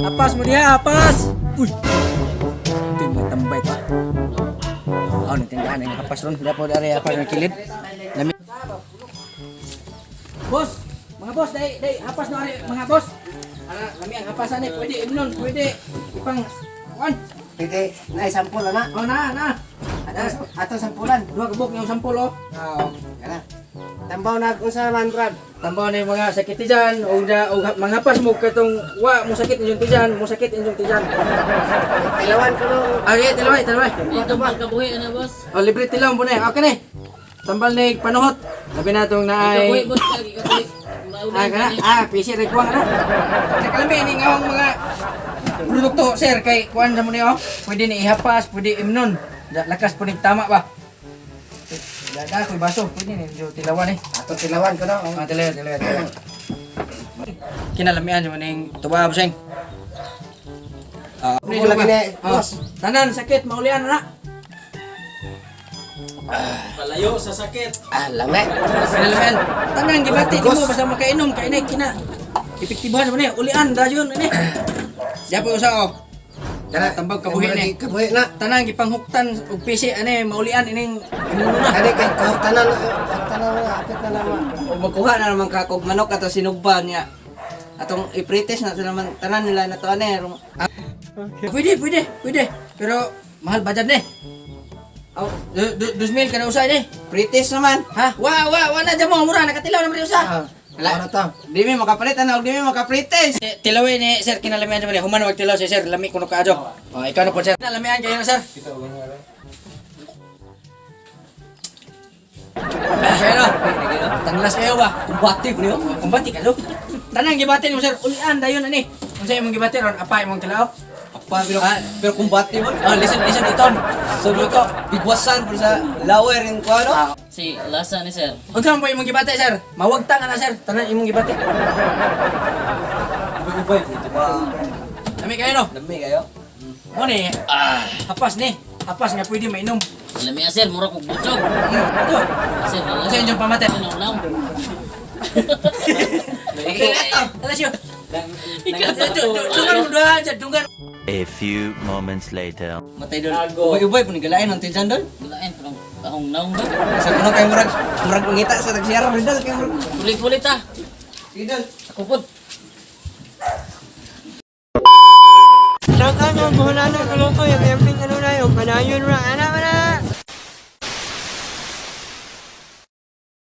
Apas mo diha, apas. Uy. Ito yung mga tambay pa. Oh, natindahan ang hapas ron. Dapat dari hapas ng kilid. Lami. Boss, mga boss, dai dai hapas no ari mga boss. Ana, lami ang hapas ani, pwede imnon, pwede ipang kuan. Pwede, na sampol na. Oh na na. Ato, ato sampulan. Duha ka buok yung sampol oh. Ah, oh. Kana. Tambaw na unsa man, Brad. Tambaw na yung mga sakit tiyan, o da, o manghapas mo katong wa mo sakit inyong tiyan, mo sakit inyong tiyan. Tilawan ko no. Okay, tilaway, tilaway. Ito pagkabuhi ano, boss? Oh, libre tilaw po na. Okay na. Tambal ni panuhot. Labi na itong Ikabuhi, naay. boss. Kagi kabuhi. Ah, kana. Ah, pisi rin kuwang na. Sa kalami ni nga ang mga produkto, sir, kay kuan sa mo niyo. Pwede ni ihapas, pwede imnon. Lakas po ni tama ba? Da da ko'y baso, pwede ni medyo tilawan eh. Ato tilawan ko no. Ah, tilawan, tilawan, tilawan. Kinalamian mo ning tuba bossing. Ah, Kumo lagi ni, boss. Tanan sakit maulian na. Palayo sa sakit. Ah, lame. Kinalamian. Tanan gibati nimo basta makainom kay ini kina. Epektibuhan mo ni ulian dayon ini. Diya po usa oh. Kana Tambag kabuhi ni. Kabuhi na. Tanan gipanghuktan og PC ani maulian ining imuno na. Kani kay kahutanan, kahutanan na apit na naman. O magkuha na naman ka kog manok ato sinugba niya. Atong ipritis na sa naman tanan nila na to ane. Pwede, pwede, pwede. Pero mahal budget ni. Oh, 2,000 kada usa ni. pritis naman. Ha? Wa wa wa na dyan mo mura nakatilaw na man usa. Ah, Wala. wala ta. Di mi makapalit ana og di mi makapritis. Eh, Tilawin ni sir kinalamian naman ni human wag tilaw si sir lami kuno kaadyo. Oh, ikaw na po sir. Kinalamian kayo na sir. Ah, kayo na. Tanglas kayo ba? Kumbati ko niyo. Kumbati ka lo. Tanang gibati nimo sir, ulian dayon ani. Unsa imong gibati ron? Apa imong tilaw? Apa pero pero kumbati mo. Oh, listen listen iton. So luto bigwasan por sa lawer in kuano. Si lasa ni sir. Unsa man po imong gibati sir? Mawagtang ana sir. Tanan imong gibati. Ubay dito ba. Lami kayo no. Lami kayo. Mo ni ah hapas ni. Hapas nga pwede mainom. Lami ah, sir, mura kog butsog. Ito. Sir, lasa. Unsa inyong pamate? Ano lang? Alas yun. Dunggan mo doon dyan, dunggan. A few moments later. Matay dol. Ubay-ubay po ni galain ang tiyan dol. Gulain parang kahong naong ba? Sa kuno kay murag murag ngita sa tagsiyara dol kay murag. Pulit-pulit ah. Sige dol. Ako pod. Shout out mo, buhulano, kulukoy, ang yamping kanunay, o panayon ra.